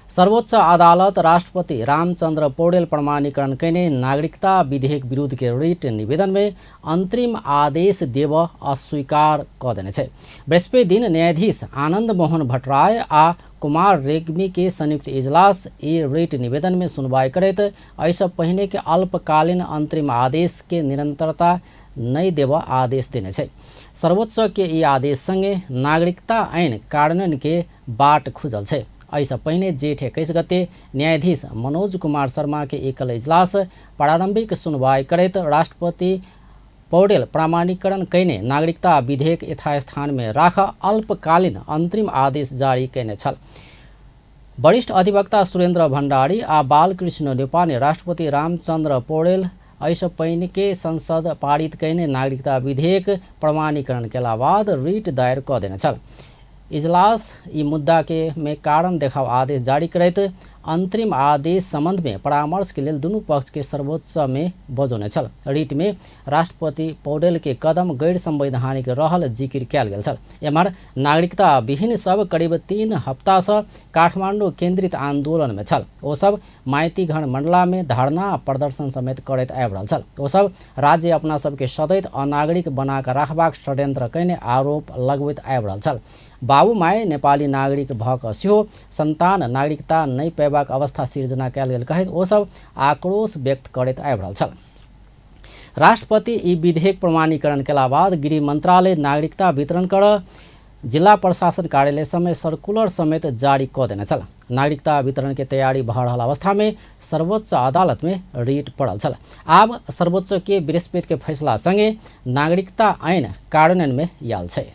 सर्वोच्च अदालत राष्ट्रपति रामचंद्र पौडेल प्रमाणीकरण कयने नागरिकता विधेयक विरुद्ध के रिट निवेदन में अंतरिम आदेश देब अस्वीकार क देने छै। बृहस्पति दिन न्यायाधीश आनंद मोहन भट्टराय आ कुमार रेग्मी के संयुक्त इजलास ई रिट निवेदन में सुनवाई करैत एहिसँ पहिने के अल्पकालीन अंतरिम आदेश के निरंतरता नहि देब आदेश देने छै। सर्वोच्च के ई आदेश संगे नागरिकता ऐन कार्यान्वयन के बाट खुजल छै। एहिसँ पहिने जेठ 21 गते न्यायाधीश मनोज कुमार शर्मा के एकल इजलास प्रारंभिक सुनवाई करैत राष्ट्रपति पौडेल प्रमाणीकरण कयने नागरिकता विधेयक यथास्थान में राख अल्पकालीन अंतरिम आदेश जारी कयने छल। वरिष्ठ अधिवक्ता सुरेन्द्र भण्डारी आ बालकृष्ण नेपाल राष्ट्रपति रामचंद्र पौडेल एहिसँ पहिने के संसद पारित कयने नागरिकता विधेयक प्रमाणीकरण केला बाद रिट दायर कऽ देने छल। इजलास ई मुद्दा के में कारण देखाव आदेश जारी करैत अंतरिम आदेश संबंध में परामर्श के लेल दुनू पक्ष के सर्वोच्च में बजौने छल। रिट में राष्ट्रपति पौडेल के कदम गैर संवैधानिक रहल जिकिर कयल गेल छल। एम्हर नागरिकता विहीन सब करीब 3 हफ्ता से काठमांडू केंद्रित आंदोलन में छल। ओ सब माइतीघर मंडला में धरना प्रदर्शन समेत करैत आबि रहल छल। ओ सब राज्य अपना सबके सदैत अनागरिक बना कऽ राखबाक षड्यंत्र कयने आरोप लगबैत आबि रहल छल। बाबू my Nepali नागरिक भऽ कऽ सेहो संतान नागरिकता नहि पेबाक अवस्था सिर्जना कयल गेल कहैत ओ सब आक्रोश व्यक्त करैत आबि रहल छल। राष्ट्रपति ई विधेयक प्रमाणीकरण केला बाद गृह मंत्रालय नागरिकता वितरण कर जिला प्रशासन कार्यालय समेत सर्कुलर समेत जारी कऽ देने छल। नागरिकता वितरण के तैयारी भऽ रहल अवस्था में सर्वोच्च अदालत में रिट पड़ल छल। आब सर्वोच्च के बृहस्पति के फैसला संगे नागरिकता ऐन कार्यान्वयन में आयल छै।